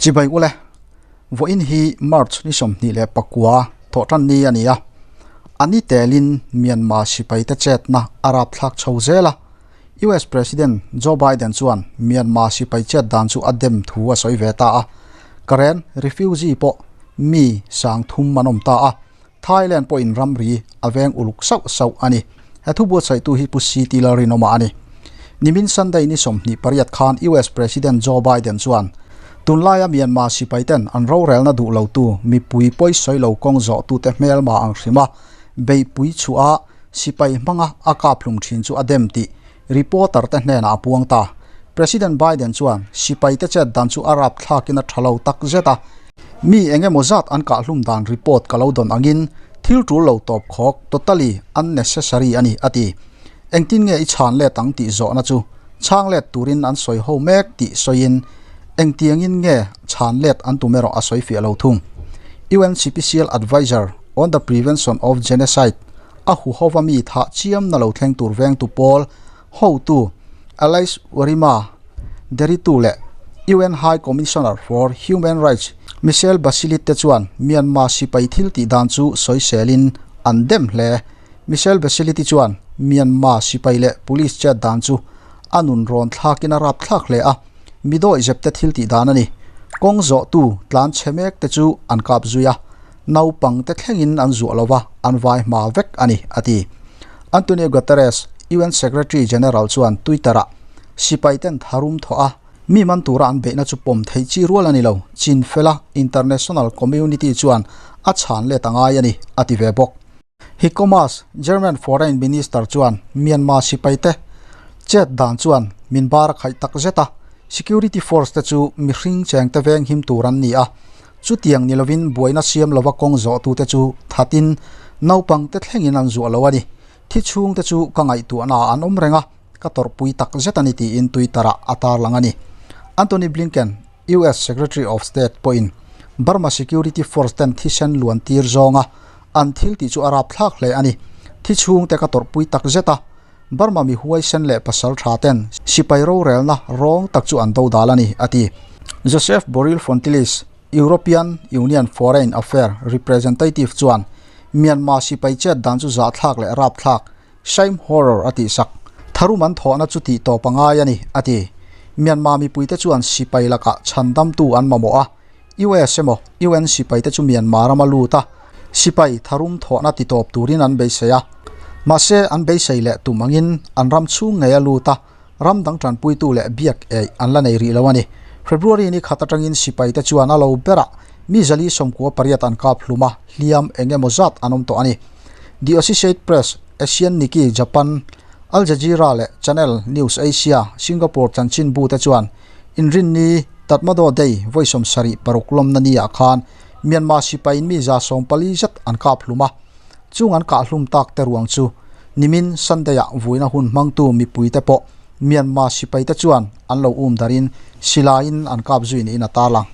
Chibai ule, vawiin hi March ni 29 thawhtan ni a ni a, a ni telin Myanmar sipaite chetna a rapthlak chho zel a. US President Joe Biden chuan Myanmar sipai chet dan chu a dem thu a sawi ve ta a, Karen refugee pawh mi 3000 an awm ta a, Thailand pawhin ramri a veng uluk sauh sauh a ni. He thu buatsaihtu hi Pu CT Lalrinawma a ni. Nimin Sunday ni 28 khan US President Joe Biden chuan tunlaia Myanmar sipaiten an rorelna duh lotu mipui pawisawi lo kawng zawhtute hmelma ang hrima beihpui chhuah a sipai hmanga a kaphlum thin chu a dem tih reporter te hnenah a puang ta. President Biden chuan sipaite chet dan chu a rapthlakin a tha lo tak zet a, mi eng emaw zat an kahhlum dan report ka lo dawn angin thil tul lo tawp khawk totally unnecessary a ni, a ti. Engtin nge i chhan let ang tih zawhna chu chhang let turin an sawi ho mek tih sawiin engtiangin nge chhan let an tum erawh a sawi fiah lo thung. UN Special Adviser on the Prevention of Genocide a huhova mi thah chiam na lo thleng tur vengtu pawl hotu Alice Werima Nderitu leh UN High Commissioner for Human Rights Michelle Bachelet te chuan Myanmar sipai thil tih dan chu sawiselin an dem hle. Michelle Bachelet-i chuan Myanmar sipai leh police chet dan chu a nun rawn thlakin a rap thlak hle a, mi dawihzep te thil tih dan a ni. Kawng zawhtu tlan chhe mek te chu an kap zui a, naupang te thlengin an zuah lova an vai hma vek a ni, a ti. Antonio Guterres, UN Secretary General chuan Twitter-ah sipai ten tharum thawh a, mi man tura an beihna chu pawm theih chi rual a ni lo, chin fela international community chuan a chhan let a ngai a ni, a ti ve bawk. Heiko Maas, German Foreign Minister chuan Myanmar sipai te chet dan chuan min bar a khaih tak zet a, security force te chu mihring cheng te veng him tur an ni a, Chutiang ni lovin buaina siam lova kawng zawhtute chu thatin naupangte thlengin an zuah lo a ni. Thi chhungte chu ka ngaihtuahnaah an awm reng a, ka tawrhpui tak zet a ni tiin Twitter-ah a tarlang a ni. Antony Blinken, US Secretary of State pawhin Burma Security Force ten thisen luan tir zawnga an thil tih chu a rapthlak hle a ni. Thi chhungte ka tawrhpui tak zet a, Burma mi huaisen leh pasal tha ten sipai rorelna rawng tak chu an do dal a ni, a ti. Joseph Borrell Fontelles, European Union Foreign Affair Representative chuan Myanmar sipai chet dan chu zahthlak leh rapthlak, shame horror, a tihsak. Tharum an thawhna chu tih tawp a ngai a ni, a ti. Myanmar mipuite chuan sipai lakah chhandamtu an mamawh a, US emaw UN sipaite chu Myanmar rama lut a, sipai tharum thawhna ti tawp turin an beisei a. Mahse, an beisei leh tum angin an ram chhung ngei a lut a, ram dang tanpuitu leh biak eih an la nei rih lo a ni. February ni khat atangin sipaite chuan a lo berah mi 498 an kap hlum a, hliam eng emaw zat an awm tawh a ni. The Associated Press, Asian Nikkei Japan, Al Jazeera leh Channel News Asia, Singapore chanchinbute chuan Inrinni, Tatmadaw Day vawi 76 lawmna ni ah khan Myanmar sipai in mi 140 zet an kap hlum a, chung an kah hlum tak te ruang chu nimin Sunday ah vuina hun hmangtu mipui te pawh Myanmar sipai te chuan an lo um darin silaiin an kap zui niin a tarlang.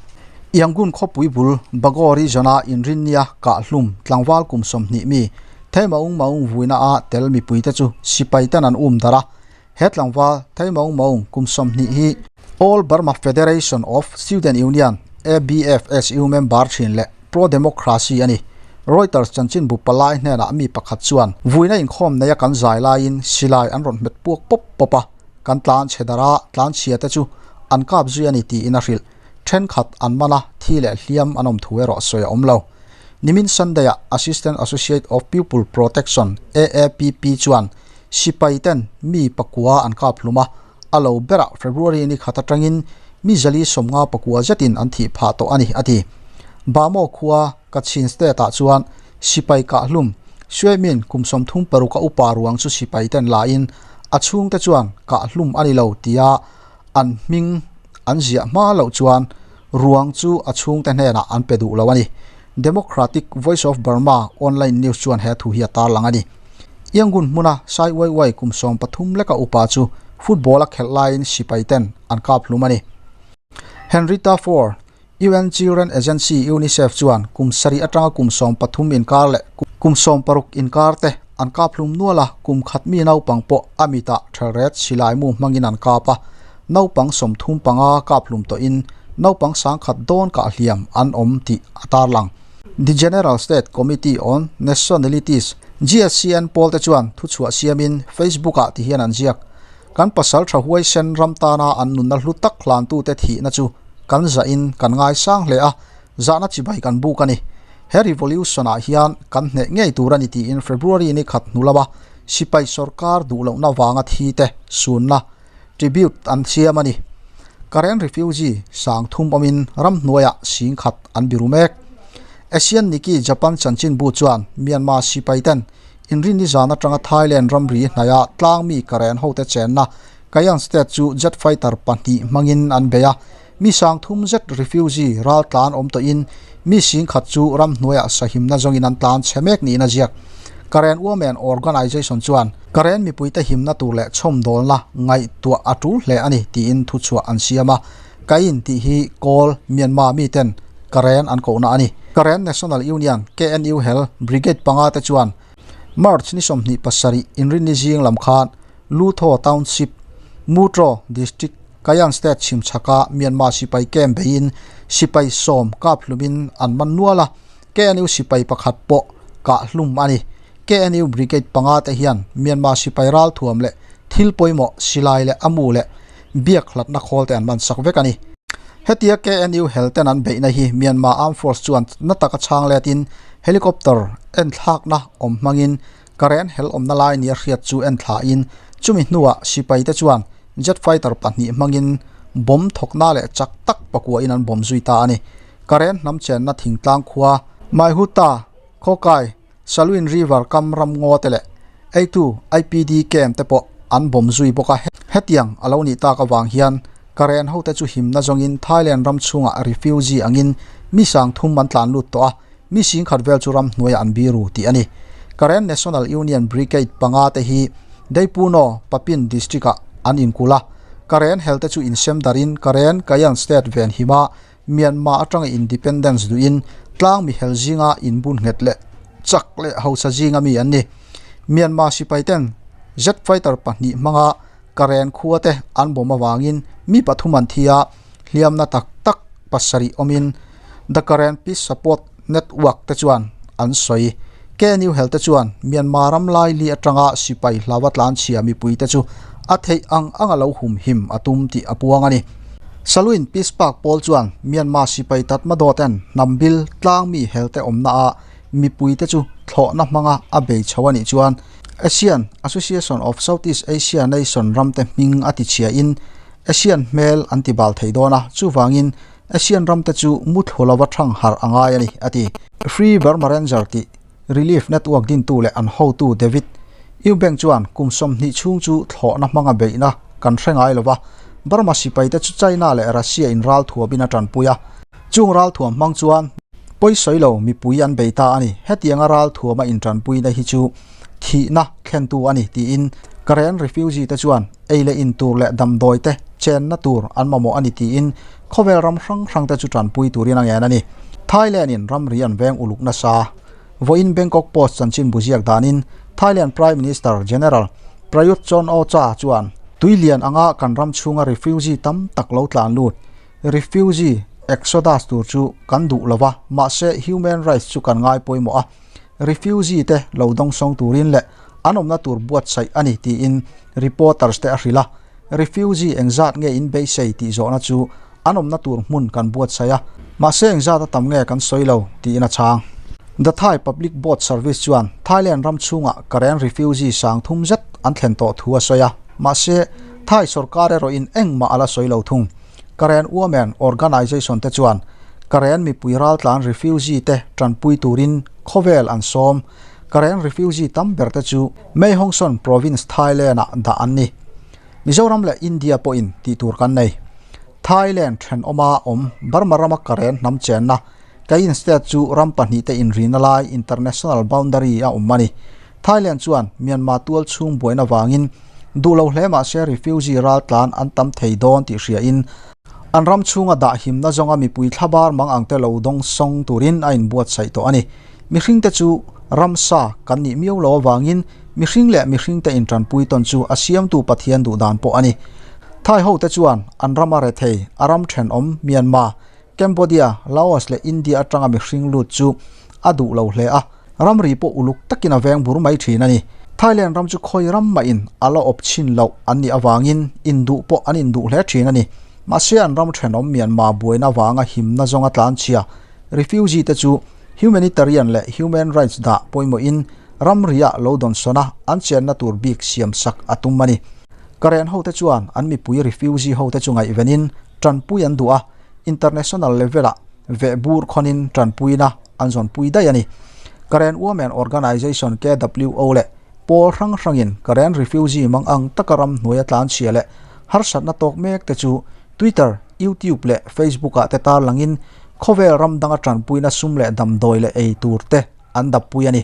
Yangon khawpui bul Bago region a Inrinnia kah hlum tlangval kum 20 mi Thei Maung Maung vuina a tel mipui te chu sipai ten an um dar a, He tlangval Thei Maung Maung kum 20 hi All Burma Federation of Student Union, ABFSU, member thin leh pro-democracy a ni. Reuters chanchinbu palai hnenah mi pakhat chuan vuina inkhawm neia kan zai laiin silai an rawn hmet puak pawp pawp a, kan tlan chhe dar a, tlan chhia te chu an kap zui a ni tiin a hrilh. Thenkhat an man a, thi leh hliam an awm thu erawh sawi a awm lo. Nimin Sunday-ah Assistant Associate of Pupil Protection, AAPP, chuan Sipai ten mi pakua an kap hlum a, a lo berah February ni khat atangin mi 159 zetin an thih phah tawh a ni, a ti. Bamo khua Kachin State-ah chuan sipai kah hlum Suemin kum 36 a upa ruang chu sipai ten lain a chhungte chuan kah hlum a ni lo tia an hming an ziah hma loh chuan ruang chu a chhungte hnenah an pe duh lo a ni. Democratic Voice of Burma online news chuan he thu hi a tarlang a ni. Yangon hmuna Sai Wai Wai kum 13 leka upa chu football a khelh laiin sipai ten an kap hlum a ni. Henrietta Fore, UN Children Agency UNICEF chuan kum 7 atanga kum 13 inkar leh kum 60 inkar te an kap hlum nual a, kum khat mi naupang pawh a mitah thelret silai mu hmangin an kap a, naupang 35 kap hlum tawhin naupang sangkhat dawn kah hliam an awm tih a tarlang. The General State Committee on Nationalities, GSCN, pawl te chuan thuchhuah siamin Facebook-ah ti hian an ziak, Kan pasal tha huaisen ram tana an nunna hlu tak hlantute thihna chu kan zahin kan ngaisang hle a, zahna chibai kan buk a ni. He revolution-ah hian kan hneh ngei tur a ni tiin February ni khat hnu lama sipai sorkar duh lohna vanga thi te sunna tribute an siam a ni. Karen refugee sang thum awmin ramhnuaiah sing khat an biru mek. Asian Nikkei Japan chanchinbu chuan Myanmar sipai ten inrinni zan atanga Thailand ramri hnaiah tlangmi Karen hote chenna Kayan state chu jet fighter pahnih hmangin an bei a. Mi sang thum zet refugee ral tlan awm tawhin mi sing khat chu ramhnuaiah sahimna zawngin an tlan chhe mek niin a ziak. Karen Women Organization chuan Karen mipuite himna tur leh chhawmdawlna ngaihtuah a tul hle a ni tiin thuchhuah an siam a. Kain tih hi Kawl, Myanmar miten Karen an kohna a ni. Karen National Union, KNU hel, Brigade panga te chuan March ni 27 inrinni zing lam khan Lutho Township, Mutro District, Kayan State chhimchhaka Myanmar sipai camp beiin sipai sawm kap hlumin an man nual a, KNU sipai pakhat pawh kah hlum a ni. KNU Brigade panga te hian Myanmar sipai ralthuam leh thil pawimawh silai leh a mu leh biak hlatna khawl te an man sak vek a ni. Hetia KNU hel ten an beihna hi Myanmar Armed Force chuan na taka chhang letin helicopter enthlakna awm hmangin Karen hel awmna lai nia hriat chu en thlain chumi hnuah sipai te chuan jet fighter pahnih hmangin bomb thawkna leh chak tak pakuahin an bomb zui ta a ni. Karen hnam chenna thingtlang khua Maihuta, Khawkai, Salween River kam ram ngaw te leh eitu IPD camp te pawh an bomb zui bawk a. Hetiang a lo nih tak avang hian Karen hote chu himna zawngin Thailand ram chhungah refugee angin mi sang thum an tlan lut tawh a, Mi singkhat vel chu ramhnuaiah an biru tih a ni. Karen National Union Brigade panga te hi Deipuno, Papin District-ah an inkulh a. Karen hel te chu insem darin Karen Kayan State venhima Myanmar atanga independence duhin tlang mi hel zinga inbun nghet leh chak leh hausa zinga mi an ni. Myanmar sipai ten jet fighter pahnih hmanga Karen khua te an bawm avangin mi pathum an thi a, hliamna tak tak pasarih awmin The Karen Peace Support Network te chuan an sawi. KNU hel te chuan Myanmar ram laili atanga sipai hlauva tlanchhia mipui te chu a theih ang anga lo humhim a tum tih a puang a ni. Saluin Peace Park pawl chuan Myanmar sipai Tatmadaw ten hnam bil tlang mi hel te awmna ah mipui te chu thlawhna hmanga a bei chho a nih chuan ASEAN, Association of Southeast Asia Nation, ram te hming a tichhia in ASEAN hmel an ti bal thei dawn a, chuvangin ASEAN ramte chu muthlu lova thang harh a ngai a ni, a ti. Free Burma Ranger tih Relief Network dintu leh an hotu David Eubank chuan kum 20 chhung chu thlawhna hmanga beihna kan hre ngai lova, Burma sipaite chu China leh Russia in ralthuamin a tanpui a, chung ralthuam hmang chuan pawisawi lo mipui an bei ta a ni. Hetianga ralthuama intanpuina hi chu thihna thlentu a ni, tiin Karen refugee te chuan ei leh in tur leh damdawi te chenna tur an mamawh a ni tiin khawvel ram hrang hrang te chu tanpui turin a ngen a ni. Thailand in ramri an veng uluk nasa. Vawiin Bangkok Post chanchin bu ziak danin Thailand Prime Minister General Prayut Chan-o-cha chuan tui lian anga kan ram chhunga refugee tam tak lo tlan lut refugee exodus tur chu kan duh lova mahse human rights chu kan ngai pawimawh a refugee te lo dawngsawng turin leh an awmna tur buatsaih a ni tiin reporters te a hrilh a, refugee engzat nge in beisei tih zawhna chu an awmna tur hmun kan buatsaih a, mahse engzat a tam nge kan sawi lo tiin a chhang. The Thai Public Boat Service chuan Thailand ram chhungah Karen refugee sang thum zet an thlen tawh thu a sawi a, mahse Thai sorkar erawhin engmah a la sawi lo thung. Karen Women Organization te chuan Karen mipui raltlan refugee te tanpui turin khawvel an sawm. Karen refugee tam ber te chu Mae Hong Son Province Thailand ah dah an ni. Mizoram leh India pawhin tih tur kan nei. Thailand thenawma awm Burma rama Karen hnam chenna Kayin State chu ram pahnih te inrina lai international boundary a awm a ni. Thailand chuan Myanmar tual chhung buaina vangin duh lo hle mah se refugee raltlan an tam thei dawn tih hriain an ram chhunga dah himna zawnga mipui thlabar mang ang te lo dawng sawng turin a inbuatsaih tawh a ni. Mihringte chu ramsa kan nih miau lo avangin mihring leh mihringte intanpui tawn chu a siamtu Pathian duh dan pawh a ni. Thai hote chuan an rama rethei, a ram thenawm Myanmar, Cambodia, Laos leh India atanga mihring lut chu a duh lo hle a, ramri pawh uluk takin a veng bur mai thin a ni. Thailand ram chu khawi ram mahin a la awp chhin loh an nih avangin induh pawh an induh hle thin a ni. Mahse an ram thenawm Myanmar buaina vanga himna zawnga tlanchhia refugee te chu humanitarian leh human rights dah pawimawhin ramriah lo dawnsawn a, an chenna tur bik siam sak a tum a ni. Karen hote chuan an mipui refugee hote chu ngaihvenin tanpui an duh a, international level-ah vehbur khawnin tanpuina an zawnpui daih a ni. Karen Women Organization, KWO, leh pawl hrang hrangin Karen refugee mang ang taka ram hnuaia tlanchhia leh harsatna tawk mek te chu Twitter, YouTube leh Facebook-ah te tarlangin khawvel ram danga tanpuina sum leh damdawi leh ei tur te an dappui a ni.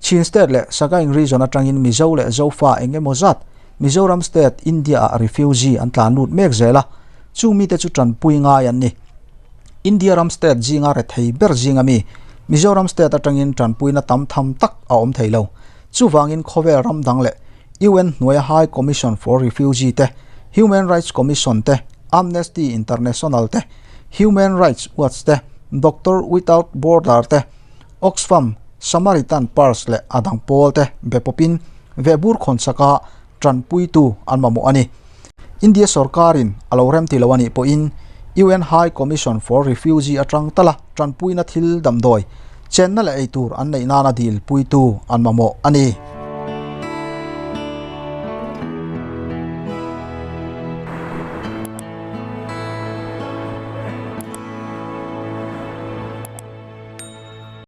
Chin State leh Sagaing Region atangin Mizo leh Zofa eng emaw zat Mizoram State, India-ah refugee an tlan lut mek zel a, chung mite chu tanpui ngai an ni. India ram state zinga rethei ber zinga mi Mizoram State atangin tanpuina tam tham tak a awm thei lo. Chuvangin khawvel ram dang leh UN hnuaia High Commission for Refugee te, Human Rights Commission te, Amnesty International te, Human Rights Watch te, Doctor Without Border te, Oxfam, Samaritan Purse leh a dang pawl te be pawpin vehbur khawn chaka tanpuitu an mamawh a ni. India sorkarin a lo remti lo a nih pawhin UN High Commission for Refugee atang tala tanpuina thil damdawi chenna leh eitur an neih nana dil puitu an mamawh a ni.